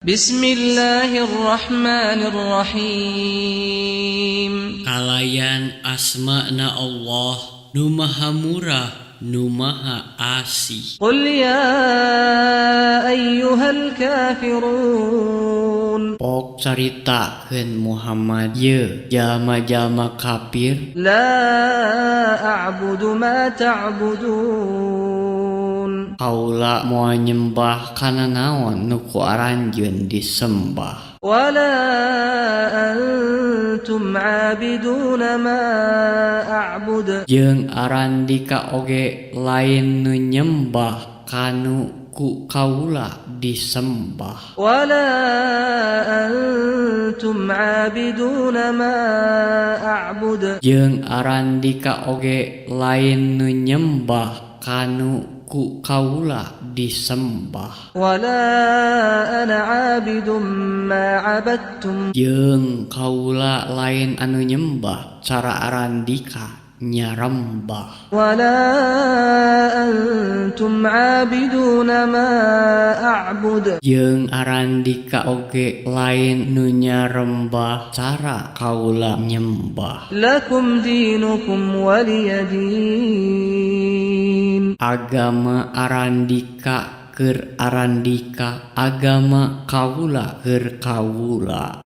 بسم الله الرحمن الرحيم. Kalayan asmana Allah nu maha murah, nu maha asih. قل يا أيها الكافرون. Pok caritakeun Muhammad, ye jalma-jalma kafir. لا أعبد ما تعبدون. Kaula moal nyembah kana naon nu ku aranjeun disembah. ولا أنتم عابدون ما أعبد. Jeung arandika oge lain nu nyembah kanu ku kaula disembah. ولا أنتم عابدون ما أعبد. Jeung arandika oge lain nu nyembah kanu ku kaula disembah. ولا أنا عابد ما عبدتم. Jeung kaula lain anu nyembah cara arandika nyarembah. ولا أنتم عابدون ما أعبد. Jeung arandika oge lain nu nyarembah cara kaula nyembah. لكم دينكم ولي دين. Agama arandika keur arandika, agama kaula keur kaula.